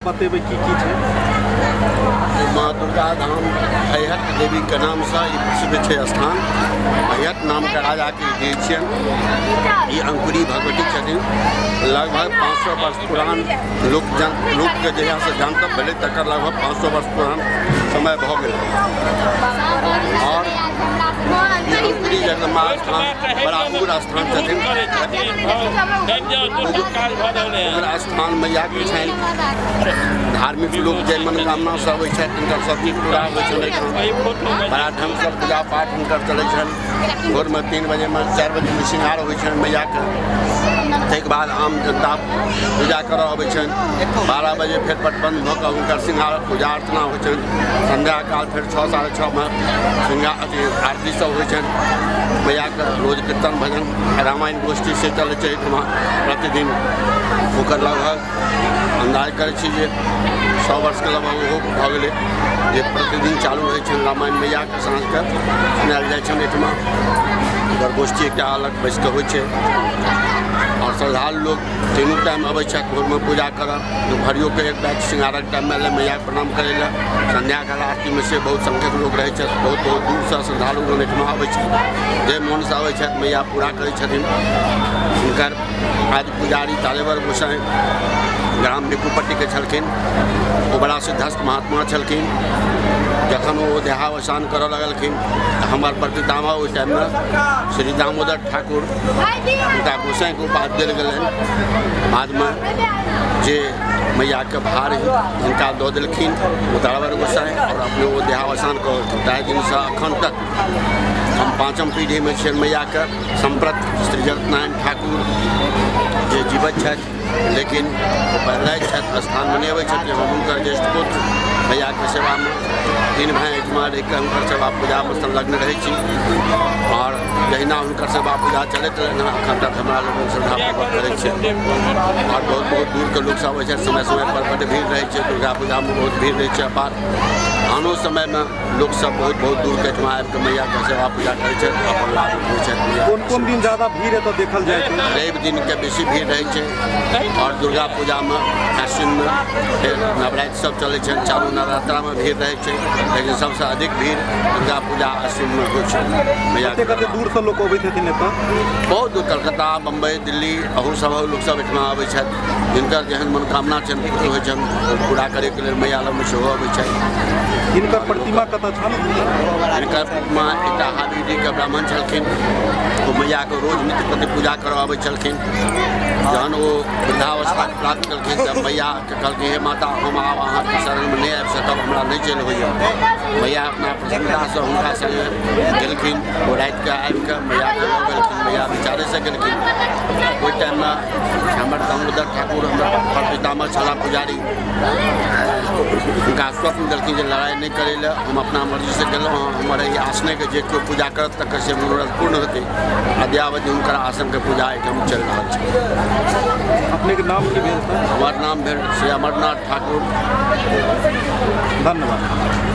बतेबै की की छै। माँ दुर्गा धाम हैहट देवीके नामसँ ई प्रसिद्ध छै स्थान। हैहट नामके राजाके ई देह छियनि। ई अंकुरी भगवती छथिन। लगभग 500 वर्ष पुरान लोक जन लोकके जहियासँ जानतब भेलै तकर लगभग 500 वर्ष पुरान समय भऽ गेल। आओर ई अंकुरी जगदम्बा स्थान बड़ा उग्र स्थान छथिन। उग्र स्थान मैयाके छनि। धार्मिक लोक जे मनोकामनासँ अबै छथि तिनकर सब चीज पूरा होइ छनि। एहिठाम बड़ा ढङ्गसँ पूजा पाठ हुनकर चलै छनि। भोरमे 3 बजेमे 4 बजेमे श्रृंगार होइ छनि मैयाके। ताहिके बाद आम जनता पूजा करऽ अबै छनि। 12 बजे फेर पटबन्ध भऽ कऽ हुनकर श्रृंगार पूजा अर्चना होइ छनि। सन्ध्या काल फेर 6 साढ़े 6मे श्रृंगार अथी आरती सब होइ छनि मैयाके। रोज कीर्तन भजन रामायण गोष्ठी से चलै छै एहिठमा प्रतिदिन। ओकर लगभग अन्दाज करै छी जे 100 वर्षके लगभग ओहो भऽ गेलै जे प्रतिदिन चालू रहै छनि। रामायण मैयाके साँझके सुनायल जाइ छनि एहिठमा। ओकर गोष्ठी एकटा अलग बैसिकऽ होइ छै आओर श्रद्धालु लोक तीनू टाइम अबै छथि। भोरमे पूजा करऽ, दुपहरियोके एक बैच श्रृंगारक टाइममे एलै मैयाके प्रणाम करै लए। सन्ध्याकाल आरतीमे से बहुत संख्यक लोक रहै छथि। बहुत बहुत दूरसँ श्रद्धालुगण एहिठमा अबै छथि। जे मोनसँ अबै छथि मैया पूरा करै छथिन। हुनकर आदि पुजारी तालेवर गोसाई ग्राम बिकुपट्टीके छलखिन। ओ बड़ा सिद्धस्थ महात्मा छलखिन। जखन ओ देहावसान करऽ लगलखिन तऽ हमर प्रपितामह ओहि टाइममे श्री दामोदर ठाकुर हुनका गोसाईके उपाधि देल गेलनि। बादमे जे मैयाके भार हिनका दऽ देलखिन ओ दामोदर गोसाई आओर अपने ओ देहावसान कऽ गेलखिन। ताहि दिनसँ अखन तक हम 5म पीढ़ीमे छियनि मैयाके। सम्प्रत श्री जगत नारायण ठाकुर जे जीवित छथि लेकिन ओ बदलाइत छथि, स्थानमे नहि अबै छथिन। हम हुनकर ज्येष्ठ पुत्र मैयाके सेवामे 3 भाइ एहिठमा रहिकऽ हुनकर सेवा पूजामे संलग्न रहै छी। आओर जहिना हुनकर सेवा पूजा चलैत रहनि हँ अखन तक हमरा लोकनि श्रद्धापूर्वक करै छियनि। आओर बहुत बहुत दूरके लोकसभ अबै छथि। समय समयपर बड्ड भीड़ रहै छै। दुर्गा पूजामे बहुत भीड़ रहै छै। अपार आनो समयमे लोक सब बहुत बहुत दूर के एहिठमा आबि कऽ मैयाके सेवा पूजा करै छथि, अपन लाभ उठबै छथि। कोन कोन दिन ज्यादा भीड़ एतऽ देखल जाइ छै? रवि दिनके बेसी भीड़ रहै छै आओर दुर्गा पूजामे आश्विनमे फेर नवरात्र सब चलै छनि। चारू नवरात्रामे भीड़ रहै छै लेकिन सबसँ अधिक भीड़ दुर्गा पूजा आश्विनमे होइ छै मैया। कते कते दूरसँ लोक अबैत हेथिन एतऽ? बहुत दूर, कलकत्ता, बम्बई, दिल्ली, अहू सब लोक सब एहिठमा अबै छथि। जिनकर जेहन मनोकामना छनि पूर्ण होइ छनि ओ पूरा करैके लेल मैया लगमे सेहो अबै छथि। हिनकर प्रतिमा कतऽ छनि? हिनकर प्रतिमा एकटा हाबीडीके ब्राह्मण छलखिन, ओ मैयाके रोज नित्य प्रति पूजा करऽ अबै छलखिन। जहन ओ वृद्धावस्था प्राप्त केलखिन तऽ मैयाके कहलखिन, हे माता, हम आब अहाँके शरणमे नहि आबि सकब, हमरा नहि चलि होइए। मैया अपना प्रसन्नतासँ हुनका सङ्गे गेलखिन। ओ रातिके आबिकऽ मैयाके लऽ गेलखिन। मैया विचारेसँ गेलखिन। ओहि टाइममे हमर दामोदर ठाकुर हमर पितामह छलाह पुजारी, हुनका स्वप्न देलखिन जे लड़ाइ नहि करै लए, हम अपना मर्जीसँ गेलहुँ हँ, हमर एहि आसनेके जे केओ पूजा करत तकर से मनोरथ पूर्ण हेतै। अद्यावधि हुनकर आसनके पूजा एहिठाम चलि रहल छै। अपनेके नाम की भेल सर? हमर नाम भेल श्री अमरनाथ ठाकुर। धन्यवाद।